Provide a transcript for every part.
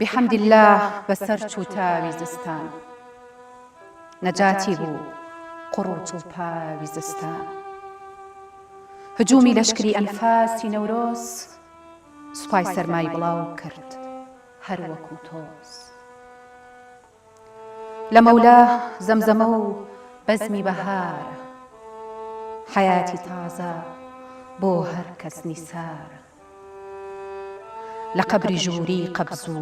بحمد اللە بەسەر چوو تاوی زستان نەجاتی بوو قوڕ و چڵپاوی زستان هجومی لەشکری ئەنفاسی نەورۆز سوپای سەرمای بڵاو کرد هەر وەکوو تۆز. لەمەولا زەمزەمە و بەزمی بەهارە حەیاتی تازە بۆ هەر کەس نیسارە لە قەبری ژووری قەبز و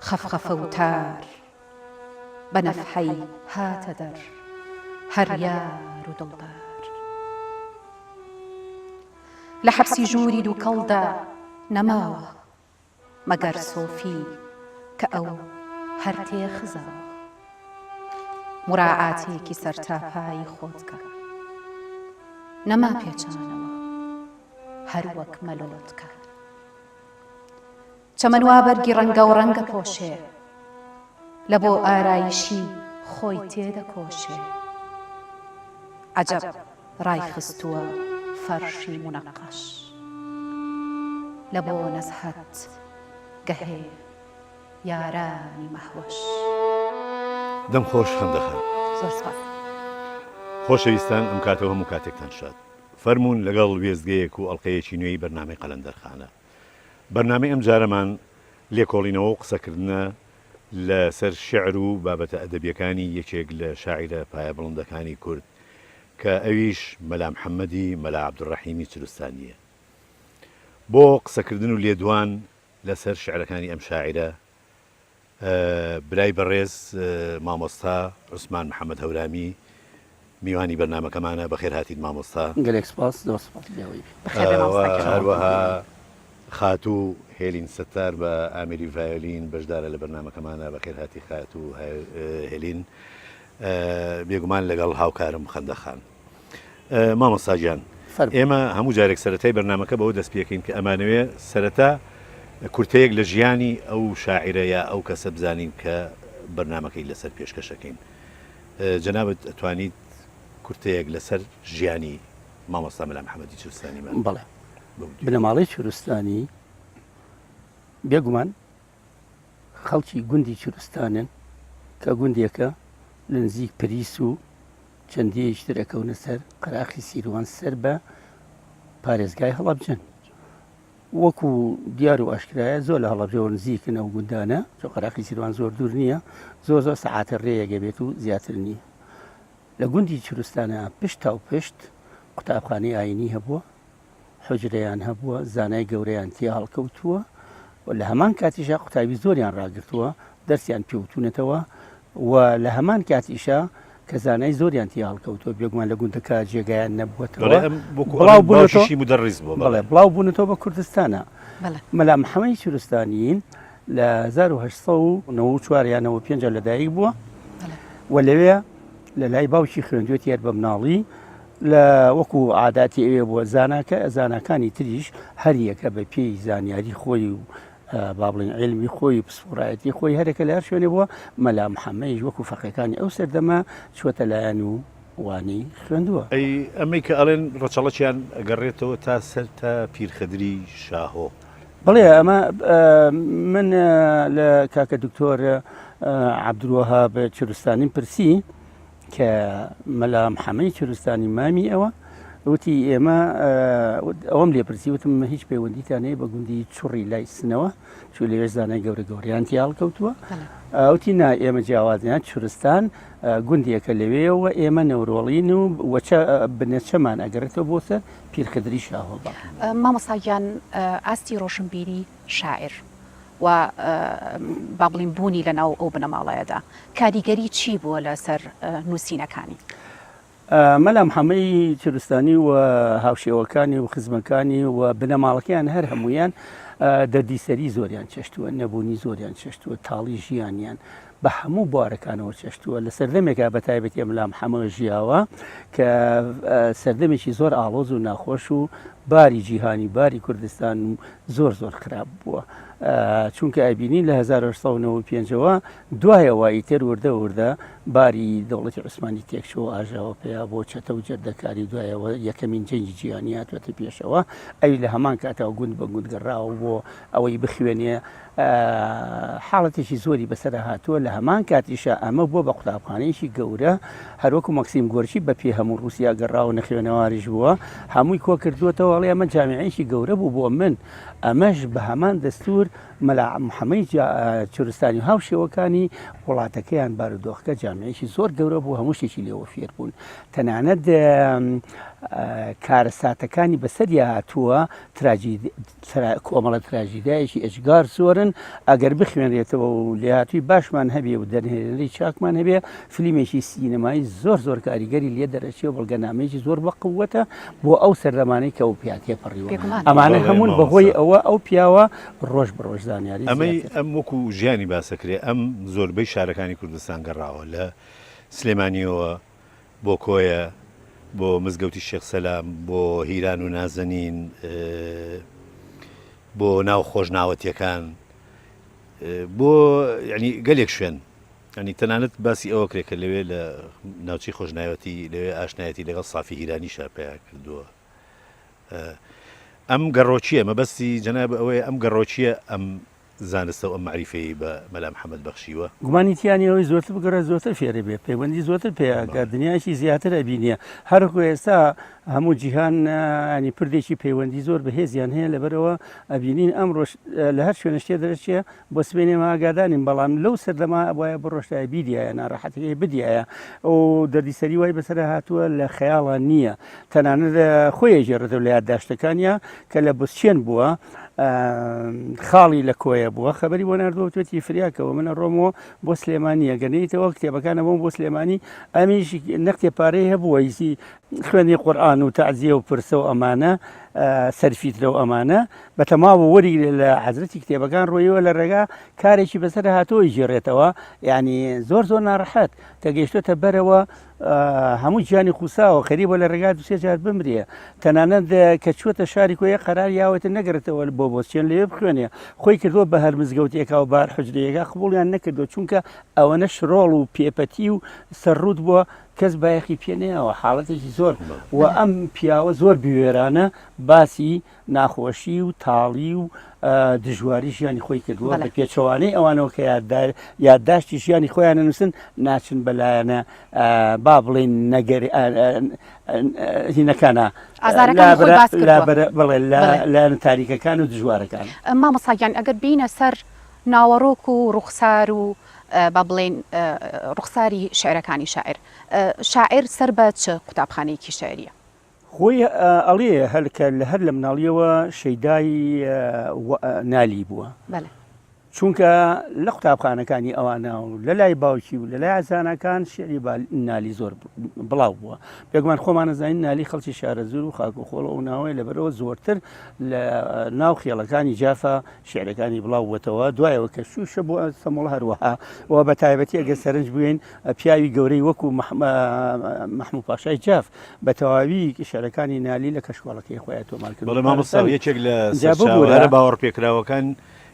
خەفخەفە و تار بە نەفحەی هاتە دەر هەر یار و دڵدار لە حەپسی ژووری دووکەڵدا نەماوە مەگەر سۆفی کە ئەو هەر تێ خزاوە. موراعاتێکی سەرتاپایی خۆت کە. نەما پێچانەوە هەر وەک مەلۆتکە. چەمەن وا بەرگی ڕەنگاوڕەنگە پۆشێ. لە بۆ ئارایشی خۆی تێدەکۆشێ. عەجەب ڕایخستووە فەرشی مونەقەش لە بۆ نەزهەت گەهێ یارانی مەهوەش. دەم خۆش خەندە خان. زۆر سپاس. خۆشەویستان ئەم کاتەو هەموو کاتێکتان شاد. فەرموون لەگەڵ وێستگەیەک و ئەڵقەیەکی نوێی بەرنامەی قەلەندەرخانە. بەرنامەی ئەمجارەمان لێکۆڵینەوە و قسەکردنە لە سەر شیعر و بابەتە ئەدەبییەکانی یەکێک لە شاعیرە پایەبڵندەکانی کورد کە ئەویش مەلا محەممەدی مەلا عەبدولڕەحیمی چروستانییە. بۆ قسەکردن و لێدوان لە سەر شیعرەکانی ئەم شاعیرە برای بەڕێز مامۆستا عوسمان محەممەد هەورامی میوانی بەرنامەکەمانە بەخێر هاتیت مامۆستا. گەلێک سپاس زۆر سپاس بێوەی. بەخێر بێ مامۆستا گیان. هەروەها خاتوو هێلین ستار بە ئامێری ڤایۆلین بەشدارە لە بەرنامەکەمانە بەخێر هاتی خاتوو هێلین بێگومان لەگەڵ هاوکارم خەندە خان. مامۆستا گیان ئێمە هەموو جارێک سەرەتای بەرنامەکە بەوە دەست پێکەین کە ئەمانەوێ سەرەتا کورتەیەک لە ژیانی ئەو شاعیرە یا ئەو کەسە بزانین کە بەرنامەکەی لەسەر پێشکەشەکەین. جەنابت ئەتوانیت کورتەیەک لەسەر ژیانی مامۆستا مەلا محەمەدی چورستانیمان بەڵێ بنەماڵەی چورستانی بێگومان خەڵکی گوندی چورستانن کە گوندێکە لە نزیک پریس و چەندیش تر ئەکەونە سەر قەراخی سیروان سەر بە پارێزگای هەڵەبجەن. وەکو دیار و ئاشکرایە زۆر لە هەڵەبجەوە نزیکن ئەو گوندانە، چۆن قەراخی سیروان زۆر دوور نییە، زۆر زۆر سەعاتە ڕێیەک ئەبێت و زیاتر نییە. لە گوندی چروستانە پشت تاو پشت قوتابخانەی ئایینی هەبووە، حوجرەیان هەبووە، زانای گەورەیان تیا هەڵکەوتووە و لە هەمان کاتیشا قوتابی زۆریان ڕاگرتووە، دەرسیان پێ وتوونەتەوە و لە هەمان کاتیشا کە زانای زۆریان تیا هەڵکەوتووە، بێگومان لە گوندەکە جێگایان نەبووەتەوە، بەڵێ ئەم وەکو بڵاو ئەڵێن بوونەتەوە، باوکیشی مودەڕیس بووە، بەڵێ بەڵێ. بڵاو بوونەتەوە بە کوردستانا. بەڵێ. مەلا محەمەدی چروستانی لە 1894 یا 95 لەدایک بووە بەڵێ. و لەوێ لە لای باوکی خوێندوێتی هەر بە مناڵی لە وەکو عاداتی ئەوێ بووە زاناکە زاناکانی تریش هەریەکە بە پێی زانیاری خۆی و با بڵێین عیلمی خۆی و پسپۆڕایەتی خۆی هەرێکە لە هەر شوێنێ بووە مەلا محەممەیش وەکو فەقێکانی ئەو سەردەمە چووەتە لایەن و وانەی خوێندووە. ئەی ئەمەی کە ئەڵێن ڕەچەڵەکیان ئەگەڕێتەوە تا سەر تا پیرخدری شاهۆ. بەڵێ ئەمە من لە کاکە دکتۆر عەبدولوەهاب چروستانیم پرسی کە مەلا محەمەی چروستانی مامی ئەوە وتی ئێمە ئەوەم لێ پرسی وتم هیچ پەیوەندیتان هەیە بە گوندی چوڕی لای سنەوە چوو لەوێ زانای گەورە گەوریان تیا هەڵکەوتووە وتی نا ئێمە جیاوازیان چورستان گوندێکە لەوێەوە ئێمە نەورۆڵین و وەچە بنەچەمان ئەگەڕێتەوە بۆ سەر پیرخدری شاهۆبا. مامۆستا گیان ئاستی ڕۆشنبیری شاعیر و با بڵێین بوونی لە ناو ئەو بنەماڵەیەدا کاریگەری چی بووە لەسەر نووسینەکانی؟ مەلا محەمەی چروستانی و هاوشێوەکانی و خزمەکانی و بنەماڵەکەیان هەر هەموویان دەردیسەری زۆریان چەشتووە، نەبوونی زۆریان چەشتووە، تاڵی ژیانیان بە هەموو بوارەکانەوە چەشتووە، لە سەردەمێکا بە تایبەتی مەلا محەمە ژیاوە کە سەردەمێکی زۆر ئاڵۆز و ناخۆش و باری جیهانی باری کوردستان زۆر زۆر خراپ بووە. چونکە ئەبینین لە 1995 ەوە دوایەوە ئیتر وردە وردە باری دەوڵەتی عوسمانی تێکچوو ئاژاوە پیا بۆ چەتە و جەردەکاری و دوایەوە یەکەمین جەنگی جیهانی هاتووەتە پێشەوە ئەوی لە هەمان کاتەوە گوند بە گوند گەڕاوە بۆ ئەوەی بخوێنێ حاڵەتێکی زۆری بەسەرا هاتووە، لە هەمان کاتیشا ئەمە بووە بە قوتابخانەیەکی گەورە، هەروەکو مەکسیم گۆرکی بە پێ هەموو ڕووسیا گەڕاوە نەخوێنەواریش بووە، هەمووی کۆ کردووەتەوە ئەڵێ ئەمە جامیعەیەکی گەورە بوو بۆ من، ئەمەش بە هەمان دەستوور مەلا محەمەی چورستانی و هاوشێوەکانی وڵاتەکەیان بارودۆخەکە جامیعەیەکی زۆر گەورە بوو هەموو شتێکی لێوە فێر بوون تەنانەت کارەساتەکانی بەسەریا هاتووە تراجیدی کۆمەڵە تراژیدایەکی ئێجگار زۆرن ئەگەر بخوێنرێتەوە و لێهاتووی باشمان هەبێ و دەرهێنەری چاکمان هەبێ فلیمێکی سینەمایی زۆر زۆر کاریگەری لێ دەرەچێ و بەڵگەنامەیەکی زۆر بە قووەتە بۆ ئەو سەردەمانەی کە ئەو پیا تێپەڕیوە ئەمانە هەموون بەهۆی ئەوە ئەو پیاوە ڕۆژ بە ڕۆژ زانیاری ئەمەی ئەم وەکو ژیانی باسەکرێ ئەم زۆربەی شارەکانی کوردستان گەڕاوە لە سلێمانیەوە بۆ کۆیە، بۆ مزگەوتی شێخ سەلام، بۆ هیران و نازەنین، بۆ ناو خۆشناوەتیەکان، بۆ یعنی گەلێک شوێن ینی تەنانەت باسی ئەوە کرێ کە لەوێ لە ناوچەی خۆشناوەتی لەوێ ئاشنایەتی لەگەڵ سافی هیرانیشا پیا کردووە. ئەم گەڕۆکیە مەبەستی جەناب ئەوەیە ئەم گەڕۆکیە ئەم زانستە و ئەم مەعریفەیەی بە مەلا محەمەد بەخشیوە. گومانی تیا نیە ئەوەی زۆرتر بگەڕێ زۆرتر فێرە بێ پەیوەندی زۆرتر پێ ئەکا دنیایەکی زیاتر ئەبینێ هەرکو ئێستا هەموو جیهان ینی پردێکی پەیوەندی زۆر بەهێزیان هەیە لەبەرەوە ئەبینین ئەمڕۆش لە هەر شوێنە شتێ دەرەچێ بۆ سبەینێ ما ئاگادارین بەڵام لەو سەردەما ئەبوایە بڕۆشتایە بیدیایە ناڕەحەتەکەی بدیایە ئەو دەردی سەری وای بەسەر هاتووە لە خەیاڵا نییە تەنانەت خۆی ئەگێڕێتەوە لە یادداشتەکانیا کە لە بوسچێن بووە خاڵی لە کۆیە بووە خەبەری بۆ نردووە وتوێتی فریاکەوە منە ڕۆمەوە بۆ سلێمانی ئەگەر نەیتەوە کتێبەکانە بۆم بۆ سلێمانی ئەمیش نەختێ پارەی هەبووە هیچی خوێنی قورئان و تەعزیە و پرسە و ئەمانە سەرفیترە و ئەمانە بەتەماوە وەریگرێ لە حەزرەتی کتێبەکان ڕۆیەوە لە ڕێگا کارێکی بەسەر هاتۆی ژێڕێتەوە یعنی زۆر زۆر ناڕەحەت کە گەیشتۆتە بەرەوە هەموو گیانی خوساوە خەریبە لە ڕێگا دوسێ جار بمرێ تەنانەت کە چووەتە شاری کۆیە قەرار یاوەتە نەگەڕێتەوە بۆ بۆسچێن لەوێ بخوێنێ خۆی کردووە بە هەر مزگەوتێکا و بار حجرەیەکا قبوڵیان نەکردووە چونکە ئەوەنە شڕۆڵ و پێپەتی و سەرڕووت بووە کەس بایەخی پێ نەیاوە حاڵەتێکی زۆر و ئەم پیاوە زۆر بوێرانە باسی ناخۆشی و تاڵی و دژواری ژیانی خۆی کردووە بە پێچەوانەی ئەوانەوە کە یادداشتی ژیانی خۆیان نووسن ناچن بەلایەنە با بڵین نەگەر هینەکانە بڵێ لایەنە تاریکەکان و دژوارەکان مامۆستا گیان ئەگەر بینە سەر ناوەڕۆک و ڕوخسار و با بڵێین ڕوخساری شعرەکانی شاعر شاعر سەر بە چ قوتابخانەیەکی شعریە؟ خۆی ئەڵێ هەر کە لە هەر لە مناڵیەوە شەیدای نالی بووە چونکە لە قوتابخانەکانی ئەوانە و لە لای باوکی و لە لای زاناکان شعری نالی زۆر بڵاو بووە بێگومان خۆمانە زانین نالی خەڵکی شارەزوور و خاک و خۆڵ و ناوەیە لەبەرەوە زۆرتر لە ناو خێڵەکانی جافا شعرەکانی بڵاو بووەتەوە دوایەوە کە شوشە بۆ ئەستەموڵ هەروەها و بە تایبەتی ئەگەر سەرنج بووین پیاوی گەورەی وەکو مەحموو پاشای جاف بە تەواوی شعرەکانی نالی لە کەشکۆڵەکەی خۆیان تۆمار کرد. بەڵێ مامۆستا یەکێک لە سەرچاوە هەرە باوەڕپێکراوەکان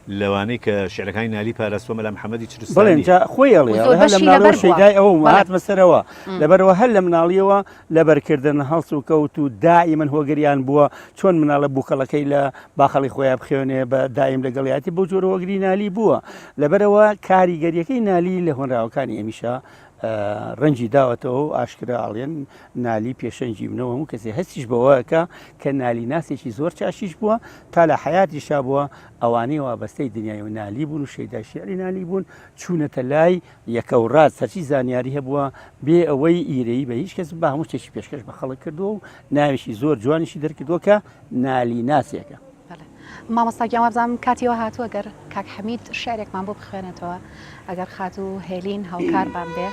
لەوانەی کە شعرەکانی نالی پاراستووە مەلا محەممەدی چرستانی. بەڵێ جا خۆی ئەڵێ هەر لە مناڵیەوە شەیدای ئەوە بووم هاتمە سەرەوە لەبەرئەوە هەر لە مناڵیەوە لەبەرکردن، هەڵسوکەوت و دائیمەن هۆگریان بووە، چۆن مناڵە بووکەڵەکەی لە باخەڵی خۆیا بخوێنێ بە دایم لەگەڵیاتی بەو جۆرە هۆگری نالی بووە. لەبەرئەوە کاریگەریەکەی نالی لە هۆنراوەکانی ئەمیشە ڕەنگی داوەتەوە و ئاشکرا ئەڵێن نالی پێشەنگی منە و هەموو کەسێ هەستیش بەوە ئەکا کە نالی ناسێکی زۆر چاشیش بووە تا لە حەیاتیشا بووە ئەوانەی وابەستەی دنیای و نالی بوون و شەیدای شیعری نالی بوون چوونەتە لای یەکە و ڕاست هەرچی زانیاری هەبووە بێ ئەوەی ئیرەیی بە هیچ کەس بە هەموو شتێکی پێشکەش بە خەڵک کردووە و ناوێکی زۆر جوانیشی دەرکردووە کە نالی ناسێکە. مامۆستا گیان وابزانم کاتی ئەوە هاتووە گەر کاک حەمید شعرێکمان بۆ بخوێنێتەوە ئەگەر خاتوو هێلین هاوکارمان بێ.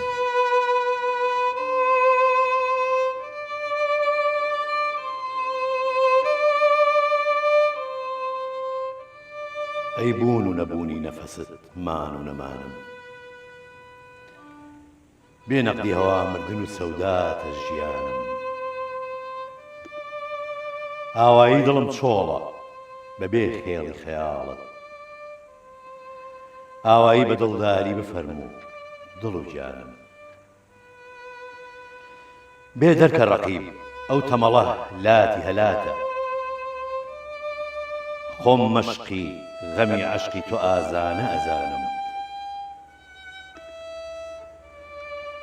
ئەی بوون و نەبوونی نەفەست مان و نەمانم بێ نەقدی هەوا مردن و سەوداتە ژیانم ئاوایی دڵم چۆڵە بەبێ خێڵی خەیاڵت. ئاوایی بە دڵداری بفەرموو دڵ و گیانم. بێ دەرکە ڕەقیب ئەو تەمەڵە لاتی هەلاتە. خۆم مەشقی غەمی عەشقی تۆ ئازانە ئەزانم.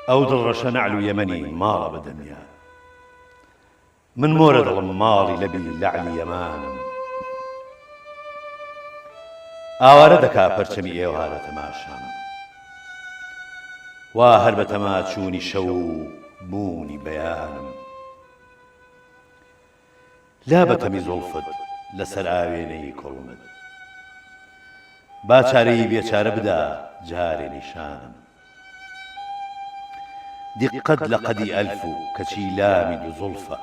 ئەو دڵڕەشە نەعل و یەمەنی ماڵە بە دەمیا. من مۆرە دڵم ماڵی لەبی لەعلی یەمانم. ئاوارە دەکا پەرچەمی ئێوارە تەماشام. وا هەر بە تەما چوونی شەو و بوونی بەیانم. لا بە تەمی زوڵفت لە سەر ئاوێنەی کوڵمت. با چارەی بێچارە بدا جارێ نیشانم. دیققەت لە قەدی ئەلف و کەچی لامی دوزوڵفە.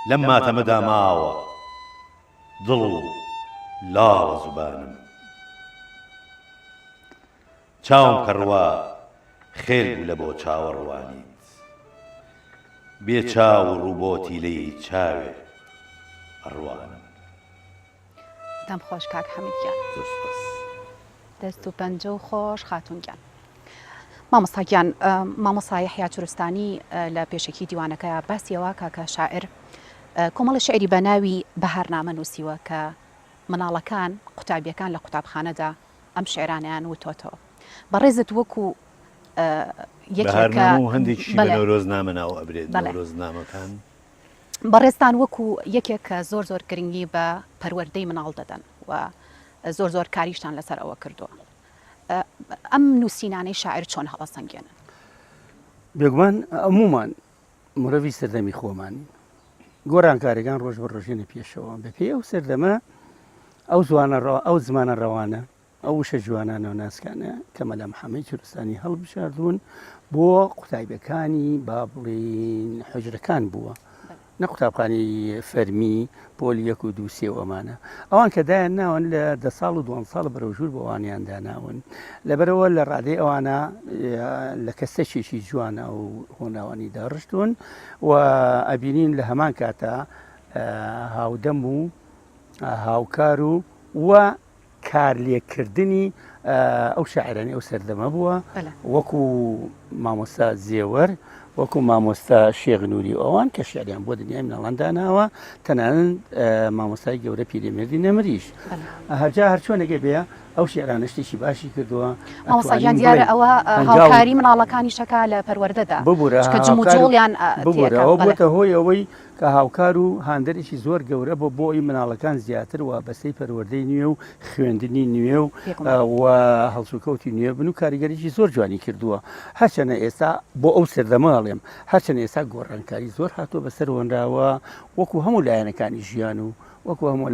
لەم ماتەمەدا ماوە دڵ و لاڵە زوبانم. چاوم کە ڕوا خێل بوو لە بۆ چاوەڕوانیت. بێ چاو و ڕوو بۆ تیلەی چاوێ ئەڕوانم. دەم خۆش کاک حەمید گیان. زۆر سوپاس. دەست و پەنجە و خۆش خاتوون گیان. مامۆستا گیان مامۆستا یەحیا چورستانی لە پێشەکی دیوانەکە باسی ئەوە کا کە شاعر کۆمەڵە شعری بە ناوی بەهارنامە نووسیوە کە مناڵەکان قوتابیەکان لە قوتابخانەدا ئەم شعرانەیان وتۆتەوە بەڕێزت وەکو یەکێکە هەندێکی بە نەورۆزنامە ناو ئەبرێت نەورۆزنامەکان بەڕێزتان وەکو یەکێک کە زۆر زۆر گرنگی بە پەروەردەی مناڵ دەدەن و زۆر زۆر کاریشتان لەسەر ئەوە کردووە ئەم نووسینانەی شاعر چۆن هەڵەسەنگێنن؟ بێگومان هەموومان مرۆڤی سەردەمی خۆمانین گۆڕانکاریەکان ڕۆژ بە ڕۆژێنە پێشەوە بەپێی ئەو سەردەمە ئەو زوانە ئەو زمانە ڕەوانە ئەو وشە جوانانە و ناسکانە کە مەلا محەممەی چرستانی هەڵبژاردوون بۆ قوتابیەکانی با بڵێین حوجرەکان بووە نە قوتابخانەی فەرمی پۆل یەک و دوو سێ و ئەمانە ئەوان کە دایان ناون لە دە ساڵ و دوان ساڵ بەرەو ژوور بۆ ئەوانیان داناون لەبەرەوە لە ڕادەی ئەوانە لە کەسەکێکی جوانە و هۆناوانی داڕشتون و ئەبینین لە هەمان کاتا هاودەم و هاوکار و و کارلێککردنی ئەو شاعرانی ئەو سەردەمە بووە وەکو مامۆستا زێوەر وەکو مامۆستا شێخ نووری ئەوان کە شعریان بۆ دنیای مناڵان داناوە تەنانەت مامۆستای گەورە پیرێمێردی نەمریش هەرجا هەرچۆنێکێ بێ ئەو شعرانە شتێکی باشی کردووە مامۆستا گیان دیارە ئەوە هاوکاری مناڵەکانی شەکا لە پەروەردەدا ببورە کە جموجۆڵیان ببورە ئەوە بووەتە هۆی ئەوەی کە هاوکار و هاندەرێکی زۆر گەورە بۆ بۆ ئەوی مناڵەکان زیاتر وابەستەی پەروەردەی نوێ و خوێندنی نوێ و و هەڵسوکەوتی نوێ بن و کاریگەریی زۆر جوانی کردووە هەرچەنە ئێستا بۆ ئەو سەردەمە ئەڵێم هەرچەنە ئێستا گۆڕانکاری زۆر هاتووە بەسەر هۆنراوە وەکو هەموو لایەنەکانی ژیان و وەکو هەموو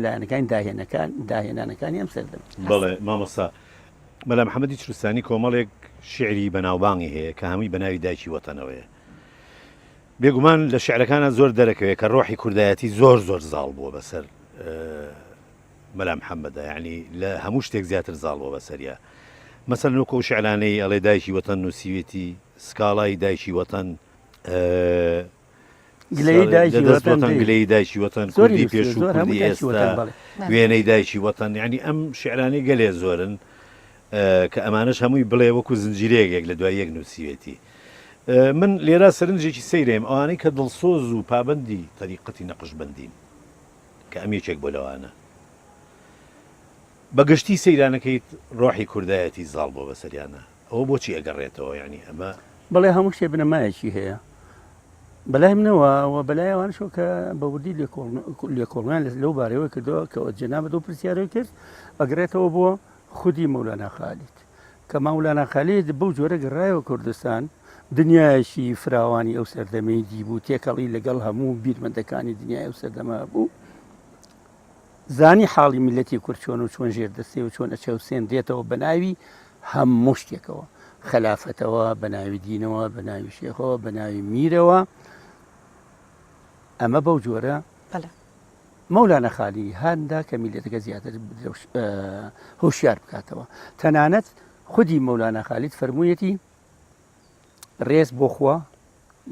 لایەنەکانی داهێنەکان داهێنانەکانی ئەم سەردەم. بەڵێ مامۆستا مەلا محەمەدی چروستانی کۆمەڵێک شیعری بەناوبانگی هەیە کە هەمووی بەناوی دایکی وەتەنەوەیە. بێگومان لە شیعرەکانا زۆر دەرەکەوێت کە ڕۆحی کوردایەتی زۆر زۆر زاڵ بووە بەسەر مەلا محەممەدا یعنی لە هەموو شتێک زیاتر زاڵ بووە بەسەریا مەسەلەن وەکو ئەو شیعرانەی ئەڵێ دایکی وەتەن نووسیوێتی سکاڵای دایکی وەتەن گلەیی دایکی وەتەن گلەیی دایکی وەتەن کوردی پێشوو کوردی ئێستا وێنەی دایکی وەتەن یعنی ئەم شیعرانەی گەلێ زۆرن کە ئەمانەش هەمووی بڵێ وەکو زنجیرەیەک یەک لە دوای یەک نووسیوێتی. من لێرە سەرنجێکی سەیرێم ئەوانەی کە دڵسۆز و پابەندی تەریقەتی نەقشبەندین کە ئەم یەکێک بۆ لەوانە بە گشتی سەیرانەکەیت ڕۆحی کوردایەتی زاڵ بۆ بەسەریانە ئەوە بۆچی ئەگەڕێتەوە یعنی ئەمە بەڵێ هەموو شتێ بنەمایەکی هەیە بەلای منەوە و بەلای ئەوانشەوە کە بە وردی لێکۆڵیان لەو بارەوە کردەوە کە جەنابەت و پرسیارەوە کرد ئەگرێتەوە بۆ خودی مەولانا خالید کە مەولانا خالید بەو جۆرە گەڕایەوە کوردستان دنیایەکی فراوانی ئەو سەردەمەی دیبوو تێکەڵی لەگەڵ هەموو بیرمەندەکانی دنیای ئەو سەردەمە بوو زانی حاڵی میلەتی کورد چۆن و چۆن ژێردەستەی و چۆن ئەچەوسێنرێتەوە بە ناوی هەموو شتێکەوە خەلافەتەوە بە ناوی دینەوە بە ناوی شێخەوە بە ناوی میرەوە ئەمە بەو جۆرە مەولانا خالی هان دا کە میللەتەکە زیاتر هۆشیار بکاتەوە. تەنانەت خودی مەولانا خالید فەرموویەتی ڕێز بۆ خوا،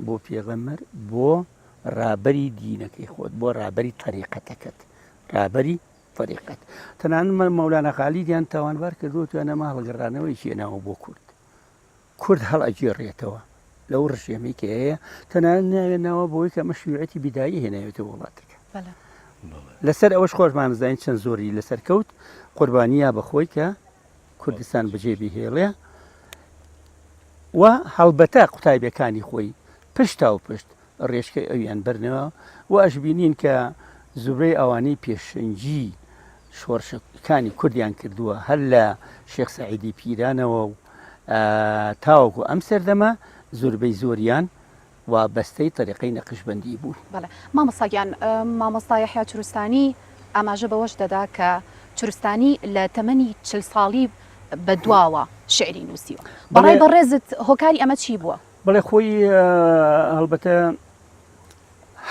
بۆ پێغەمبەر، بۆ ڕابەری دینەکەی خۆت، بۆ ڕابەری تەریقەتەکەت، ڕابەری. تەریقەت. تەنانەت مەولانا خالیدیان تاوانبار کردووە تویان ئەمە هەڵگەڕانەوەیەکی هێناوە بۆ کورد. کورد هەڵئەگێڕێتەوە لەو ڕژێمەی کە هەیە، تەنانەت ناویان ناوە بەوەی کە ئەمە شیوعیەتی بیدایی هێناوێتەوە وڵاتەکە. لەسەر ئەوەش خۆشمان زانین چەند زۆری لەسەر کەوت، قوربانییا بە خۆی کە کوردستان بەجێ بهێڵێ و هەڵبەتە قوتابیەکانی خۆی پشتا و پشت ڕێچکەی ئەویان بەرنەوە و ئەشبینین کە زوربەی ئەوانەی پێشەنگی شۆڕشەکانی کوردیان کردووە هەر لە شێخ سەعیدی پیرانەوە و تاوەکو ئەم سەردەمە زوربەی زۆریان وابەستەی تەریقەی نەقشبەندی بوون. بەڵێ مامۆستا گیان، مامۆستا یەحیا چروستانی ئاماژە بەوەش دەدا کە چروستانی لە تەمەنی چل ساڵی بە دواوە شیعری نووسیوە. بەڕای بەڕێزت هۆکاری ئەمە چی بووە؟ بەڵێ خۆی هەڵبەتە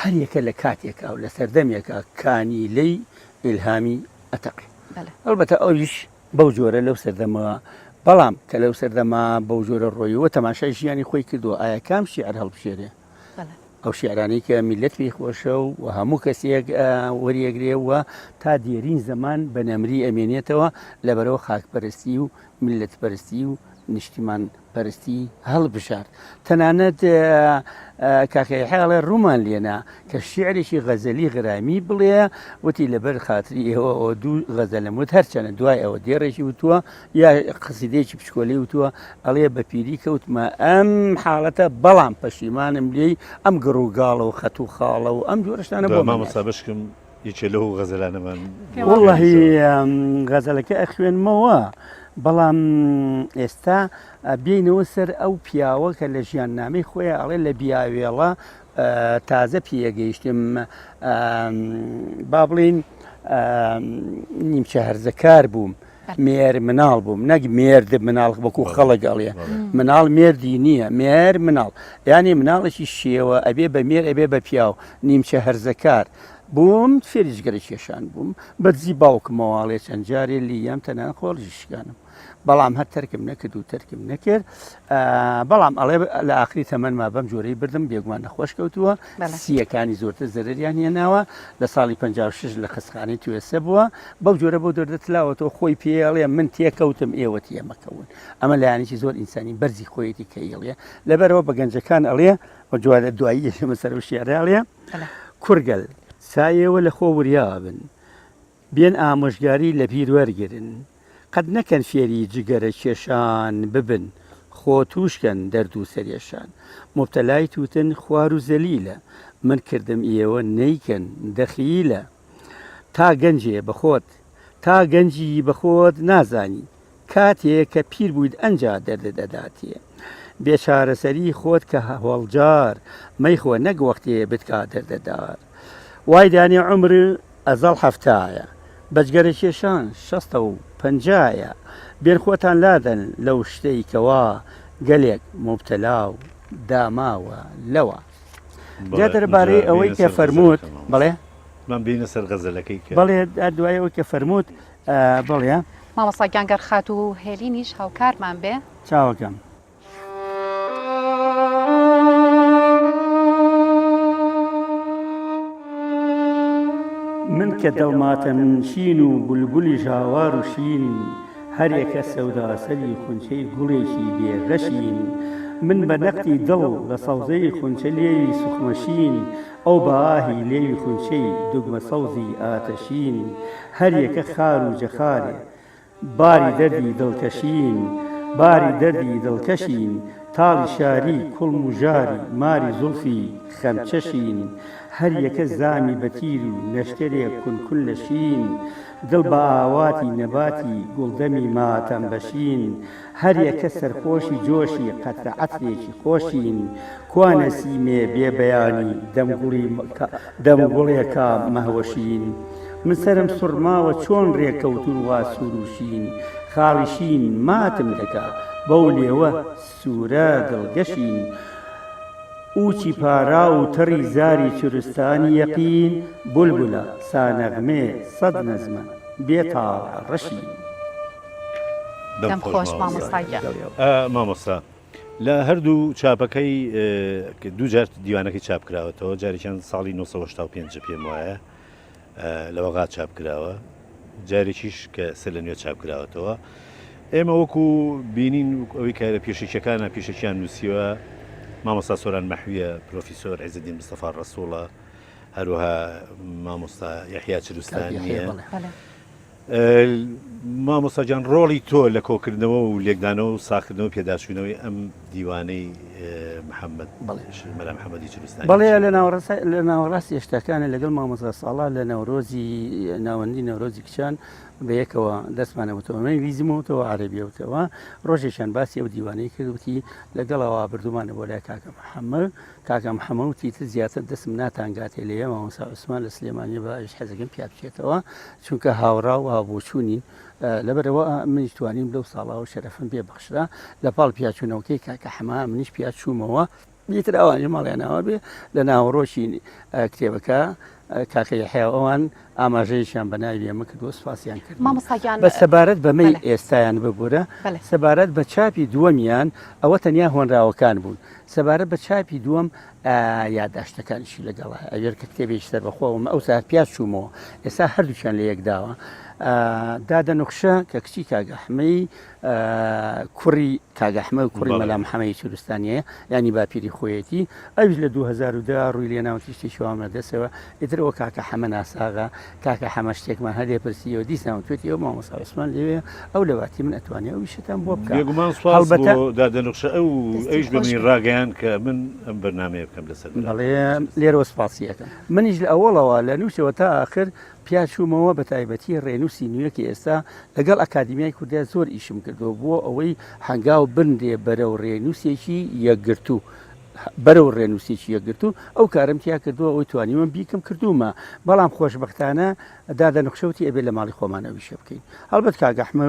هەریەکە لە کاتێکا و لە سەردەمێکا کانیلەی ئیلهامی ئەتەقێ. هەڵبەتە ئەویش بەو جۆرە لەو سەردەمە بەڵام کە لەو سەردەمە بەو جۆرە ڕۆیەوە تەماشای ژیانی خۆی کردووە ئایا کام شیعر هەڵبژێرێ ئەو شیعرانەی کە میلەت پێی خۆشە و هەموو کەسێک وەریەگرێ و تا دێرین زەمان بە نەمری ئەمێنێتەوە لەبەرەوە خاکپەرستی و میلەتپەرستی و نیشتیمان پەرستی هەڵبژارد. تەنانەت کاکە یەحیا ئەڵێ ڕوومان لێنا کە شیعرێکی غەزەلی غرامی بڵێ، وتی لەبەر خاتری ئێوە ئەوە دوو غەزەلم وت، هەرچەنە دوای ئەوە دێڕێکی وتووە یا قەسیدەیەکی بچکۆلەی وتووە، ئەڵێ بە پیری کەوتمە ئەم حاڵەتە بەڵام پەشیمانم لێی، ئەم گڕ و گاڵە و خەت و خاڵە و ئەم جۆرە شتانە بۆ من مامۆستا بەشکم یەکێ لەو غەزەلانەمان وەڵڵاهی غەزەلەکە ئەخوێنمەوە بەڵام ئێستا بێینەوە سەر ئەو پیاوە کە لە ژیاننامەی خۆیان ئەڵێ لە بیاوێڵە تازە پێگەیشتم با بڵین نیمچە هەرزەکار بووم مێر مناڵ بووم نەک مێرد مناڵ وەکو خەڵک ئەڵێ مناڵ مێردی نییە مێر مناڵ یانی مناڵێکی شێوە ئەبێ بە مێر ئەبێ بە پیاو نیمچە هەرزەکار بووم فێری جگەرە کێشان بووم بەدزی باوکمەواڵێ چەند جارێ لیەم تەنان خۆڵی شکانم بەڵام هەر تەرکم نەکرد و تەرکم نەکرد بەڵام ئەڵێ لە ئاخری تەمەنما بەم جۆرەی بردم بێگومان نەخۆش کەوتووە سیەکانی زۆرتر زەرەریان هێناوە لە ساڵی 56 لە خەستخانەی توێسە بووە بەو جۆرە بۆ دەردە تلاوەتەوە خۆی پێڵێ من تێکەوتم ئێوە تێمەکەون ئەمە لایەنێکی زۆر ئینسانی بەرزی خۆیەتی کە ئیڵێ لەبەرەوە بە گەنجەکان ئەڵێ و دوارە دوایی یەکەمە سەر و شێعرە ئەڵێ کوڕگەل سایەوە لە خۆ وریابن بێن ئامۆژگاری لە پیر وەرگرن قەت نەکەن فێری جگەرە کێشان ببن خۆ تووشکەن دەرد و سەرێشان موبتەلای تووتن خوار و زەلیلە من کردم ئێوە نەیکەن دەخیلە تا گەنجێ بە خۆت تا گەنجی بە خۆت نازانی کاتێ کە پیر بوویت ئەنجا دەردت ئەداتێ بێ چارەسەری خۆت کە هەوەڵجار مەیخۆ نەک وەختێ بتکا دەردەدار وای دانێ عومر ئەزەڵ حەفتایە بەجگەرە کێشان شەستە و پەنجایە بێن خۆتان لادەن لەو شتەی کەوا گەلێک موبتەلا و داماوە لەوە. جا دەربارەی ئەوەی کە فەرمووت بەڵێ من بینە سەر غەزەلەکەی کە بەڵێ دوای ئەوەی کە فەرمووت بەڵێ مامۆستا گیان گەر خاتوو هێلینیش هاوکارمان بێ. چاوەکەم. من کە دڵ ماتەمنشین و بولبولی ژاوار و شین هەریەکە سەوداسەری خونچەی گوڵێکی بێ غەشین من بە نەقتی دڵ لە سەوزەی خونچە لێوی سوخمەشین ئەو بە ئاهی لێوی خونچەی دوگمە سەوزی ئاتەشین هەریەکە خار و جەخارێ باری دەردی دڵکەشین باری دەردی دڵکەشین تاڵی شاری کوڵم و ژاری ماری زوڵفی خەمچەشین هەر یەکە زامی بە تیر و نەشتەرێ کون کون لە شین دڵ بە ئاواتی نەباتی گوڵدەمی ماتەم بەشین هەر یەکە سەرخۆشی جۆشی قەترە عەترێکی خۆشین کوا نەسیمێ بێ بەیانی دەم گوڵی دەم گوڵێکا مەهوەشین من سەرم سوڕماوە چۆن ڕێکەوتوون وا سوور و شین خاڵی شین ماتم دەکا بەو لێوە سوورە دڵگەشین ئووچی پاراو و تەڕی زاری چورستانی یەقین بولبولە سا نەغمێ سەد نەزمە بێ تاڵ ڕەشین. دەم خۆش مامۆستا گیان. مامۆستا لە هەردوو چاپەکەی دوو جار دیوانەکەی چاپ کراوەتەوە جارێکیان ساڵی 1985 پێم وایە لە وەغا چاپ کراوە. جارێکیش کە سەر لە نوێ چاپ کراوەتەوە. ئێمە وەکو بینین ئەوەی کە لە پێشەکیەکانە پێشەکیان نووسیوە مامۆستا سۆران مەحویە، پرۆفیسۆر عیزەدین مستەفا ڕەسووڵە، هەروەها مامۆستا یەحیا چروستانییە. مامۆستا گیان ڕۆڵی تۆ لە کۆکردنەوە و لێکدانەوە و ساغکردنەوە و پێداچوونەوەی ئەم دیوانەی محەممەد مەلا محەممەدی چروستانی بەڵێ لە ناوەڕاست لە ناوەڕاستی هەشتاکانە لەگەڵ مامۆستا ساڵا لە نەورۆزی ناوەندی نەورۆزی کچان بە یەکەوە دەستمانە وتەوە من ئینگلیزیمەوتەوە عەرەبیەوتەوە ڕۆژێکیان باسی ئەو دیوانەی کرد وتی لەگەڵەوە بردومانە بۆ لای کاکە محەممەد کاکە محەممەد وتی تر زیاتر دەستم ناتانگاتێ لێ مامۆستا عوسمان لە سلێمانی بە ئەویش حەزەکەم پیا بچێتەوە چونکە هاوڕا و هاوبۆچوونین لەبەرەوە منیش توانیم لەو ساڵاوە شەرەفم پێ بەخشرا لە پاڵ پیاچوونەوەکەی کاکە حەمە منیش پیاچوومەوە ئیتر ئەوانیش ماڵیان ئاوا بێ لە ناوەڕۆکی کتێبەکە کاکە یەحیا و ئەوان ئاماژەیەکیان بە ناوی ئێمە کردووە سوپاسیان کرد مامۆستا گیان بە سەبارەت بەمەی بەلێ. ئێستایان ببورە بەلێ. سەبارەت بە چاپی دووەمیان ئەوە تەنیا هۆنراوەکان بوون سەبارەت بە چاپی دووەم یاداشتەکانیشی لەگەڵە ئەگەر کە کتێبێکی سەربەخۆ بووم ئەو سات پیا چوومەوە ئێستا هەردووکیان لە یەکداوە دادە نوخشە کە کچی کاک ئەحمەی کوڕی کاک ئەحمەد کوڕی مەلا محەمەدی چروستانییە یانی باپیری خۆیەتی ئەویش لە 2010 ڕووی لێ ناوتی شتێکی وام لە دەستەوە ئیتر ئەوە کاکە حەمە ناساغە کاکە حەمە شتێکمان هەر لێ پرسیەوە دیسان وتوێتی ئەو مامۆستا عوسمان لێوێ ئەو لە باتی من ئەتوانێ ئەو ئیشەتان بۆ بکا بێگومان سوپاس هەڵبەتە بۆ دادە نوخشە ئەو دەستی ئەویش بە خۆش منی بێ. ڕاگەیاند کە من ئەم بەرنامەیە بکەم لەسەر مەلا بەڵێ محەمەد چروستانی. لێرەوە سوپاسی ئەکەم منیش لە ئەوەڵەوە لە نووسەوە تا ئاخر پیا چوومەوە بە تایبەتی ڕێنووسی نوێ کە ئێستا لەگەڵ ئەکادیمیای کوردیا زۆر ئیشم کردووە بۆ ئەوەی هەنگاو بنرێ بەرەو ڕێنووسێکی یەکگرتوو بەرەو ڕێنووسێکی یەکگرتوو ئەو کارم تیا کردووە ئەوەی توانیوم بیکەم کردوومە بەڵام خۆشبەختانە دادە نوخشە وتی ئەبێ لە ماڵی خۆمان ئەو ئیشە بکەین هەڵبەت کاک ئەحمە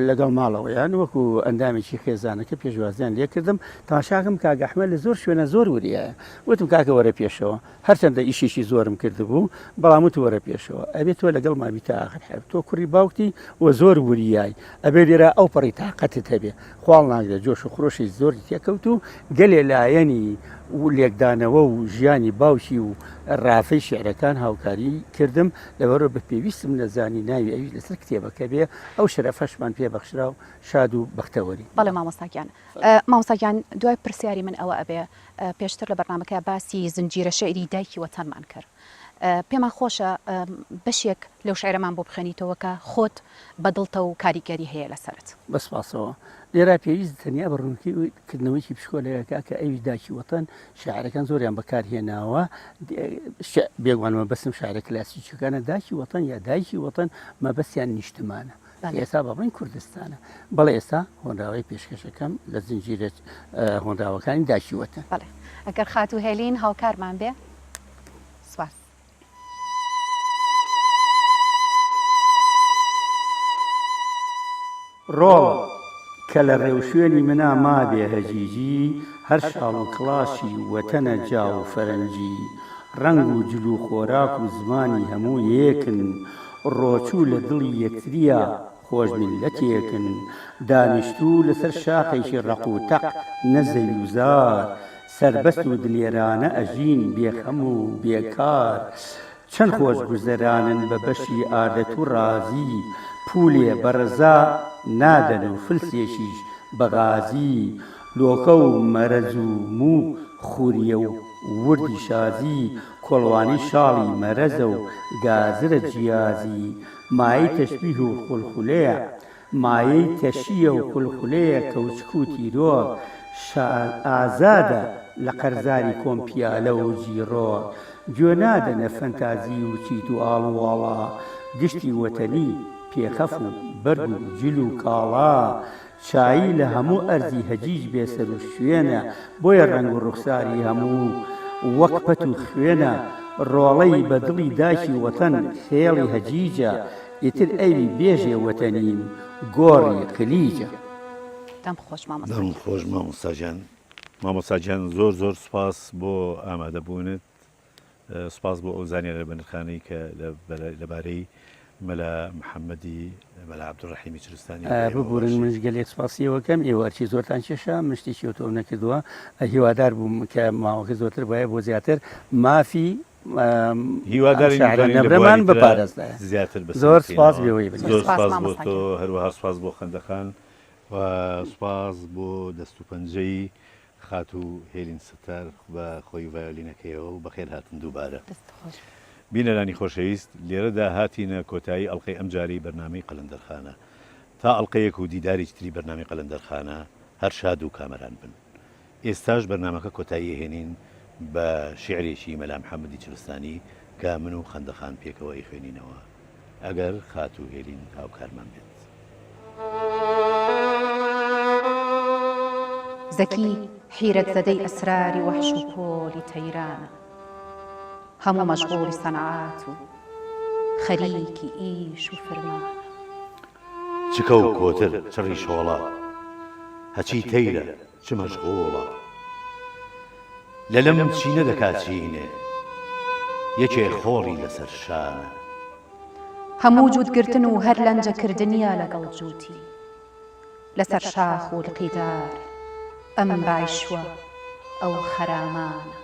لەگەڵ ماڵەوەیان وەکو ئەندامێکی خێزانەکە پێشوازیان لێکردم تاشاکم کاک ئەحمە لە زۆر شوێنە زۆر وریایە وتم کاکە وەرە پێشەوە هەرچەندە ئیشێکی زۆرم کردبوو، بەڵام وت وەرە پێشەوە، ئەبێ تۆ لەگەڵما بی تا ئاخر حەیات، تۆ کوڕی باوکتی و زۆر وریای، ئەبێ لێرە ئەوپەڕی تاقەتت هەبێ، خواڵ ناگرێ، جۆش و خرۆشی زۆری تێکەوت و گەلێ لایەنی لێکدانەوە و ژیانی باوکی و ڕافەی شیعرەکان هاوکاری کردم، لەبەرئەوە بە پێویستم نەزانی ناوی ئەویش لەسەر کتێبەکە بێ، ئەو شەرەفەشمان پێ بەخشرا و شاد و بەختەوەرین. بەڵێ مامۆستا گیان. مامۆستا گیان دوای پرسیاری من ئەوە ئەبێ پێشتر لە بەرنامەکە باسی زنجیرە شیعری دایکی وەتەنمان کرد پێمان خۆشە بەشێک لەو شعرەمان بۆ بخوێنیتەوە کە خۆت بە دڵتە و کاریگەری هەیە لەسەرت. بە سپاسەوە. لێرە پێویست تەنیا بە ڕوونکی کردنەوەیکی پشکۆلەیەکە کە ئەویش داکی وەتەن شاعرەکان زۆریان بەکار هێناوە بێگومان مەبەستم شاعرە کلاسیکیەکانە داکی وەتەن یا دایکی وەتەن مەبەستیان نیشتمانە ئێستا با بڵێین کوردستانە. بەڵێ ئێستا هۆنراوەی پێشکەشەکەم لە زنجیرە هۆنراوەکانی داکی وەتەن. بەڵێ ئەگەر خاتوو هێلین هاوکارمان بێ سپاس. ڕۆڵە کە لە ڕێوشوێنی منا مابێ هەجیجی هەر شاڵ و کڵاشی وەتەنە جا و فەرەنجی ڕەنگ و جل و خۆراک و زمانی هەموو یەکن ڕۆچوو لە دڵی یەکتریا خۆش میللەتێکن دانیشتوو لەسەر شاخێکی ڕەق و تەق نە زەوی و زار سەربەست و دلێرانە ئەژین بێ خەم و بێ کار چەند خۆش گوزەرانن بە بەشی ئاردەتوو ڕازی پوولێ بە ڕەزا نادەن و فلسێکیش بە غازی لۆکە و مەرەز و موو خوریە و وردی شازی کۆڵوانی شاڵی مەرەزە و گازرە جیازی مایەی تەشبیه و خولخولەیە مایەی تەشیە و خولخولەیە کەوچک و تیرۆک شا ئازادە لە قەرزاری کۆم پیالە و جیڕۆک گوێ نادەنە فەنتازی و چیت و ئاڵ و واڵا گشتی وەتەنی پێخەف و بەرگ و جل و کاڵا چایی لە هەموو ئەرزی هەجیج بێ سەر و شوێنە بۆیە ڕەنگ و ڕوخساری هەموو وەک پەت و خوێنە ڕۆڵەی بە دڵی داکی وەتەن خێڵی هەجیجە ئیتر ئەوی بێژێ وەتەنیم گۆڕی قلیجە. دەم خۆش مامۆستا دەم گیان. خۆش مامۆستا گیان. مامۆستا گیان زۆر زۆر سوپاس بۆ ئامادەبوونت سوپاس بۆ ئەو زانیارە بەنرخانەی کە لەبارەی مەلا محەممەدی مەلا عەبدولڕەحیمی چرستانی بە ئێمە ببورن بەخشی. منیش گەلێک سوپاسی ئێوە کەم ئێوە ئەرکی زۆرتان کێشا من شتێکی ئەوتۆم نەکردووە هیوادار بووم کە ماوەکە زۆرتر بایە بۆ زیاتر مافی. هیوادارین شاعرە بتوانین لە نەمرەمان بواری ترا بپارێزدایە. زیاتر بەسەر زۆر سپاس بخەینەوە. بێوەی بن. زۆر زۆر سپاس سپاس بۆ مامۆستا تۆ گیان. هەروەها سپاس بۆ خەندەخان و سپاس بۆ دەست و پەنجەی خاتوو هێلین ستار بە خۆی ڤایۆلینەکەیەوە و بەخێر هاتن دووبارە. دەست خۆش. بینەرانی خۆشەویست لێرەدا هاتینە کۆتایی ئەڵقەی ئەمجارەی بەرنامەی قەلەندەرخانە. تا ئەڵقەیەک و دیدارێکی تری بەرنامەی قەلەندەرخانە هەر شاد و کامەران بن. ئێستاش بەرنامەکە کۆتایی ئەهێنین بە شیعرێکی مەلا محەمەدی چرستانی کە من و خەندە خان پێکەوە ئەیخوێنینەوە ئەگەر خاتوو هێلین هاوکارمان بێت. زەکی حیرەت زەدەی ئەسراری وەحش و پۆلی تەیرانە هەموو مەشغوڵی سەنعات و خەریکی ئیش و فرمانە. چکە و کۆتر چ ڕیشۆڵە هەچی تەیرە چ مەشغوڵە لە لم چینە دەکا چینێ یەکێ خۆڵی لەسەر شانە. هەموو جووت گرتن و هەر لەنجە کردنیە لەگەڵ جووتی لەسەر شاخ و لقی دار ئەم بایشوە ئەو خەرامانە.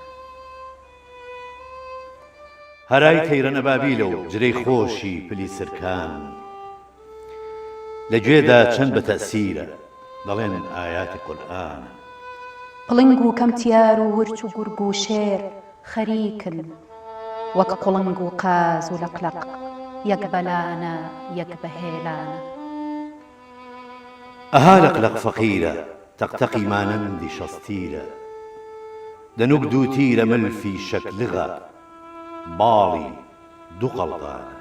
هەرای تەیرە نەبابیلە و جرەی خۆشی پلی سرکان لە گوێدا چەند بە تەئسیرە دەڵێن ئایاتی قورئانە. پڵنگ و کەمتیار و ورچ و گورگ و شێر خەریکن وەک قوڵنگ و قاز و لەقلەق یەک بە لانە یەک بە هێلانە. ئەها لەقلەق فەقیرە تەقتەقی مانەندی شەستیرە دەنوک دوو تیرە مل فیشەک لغە باڵی دوو قەڵغانە.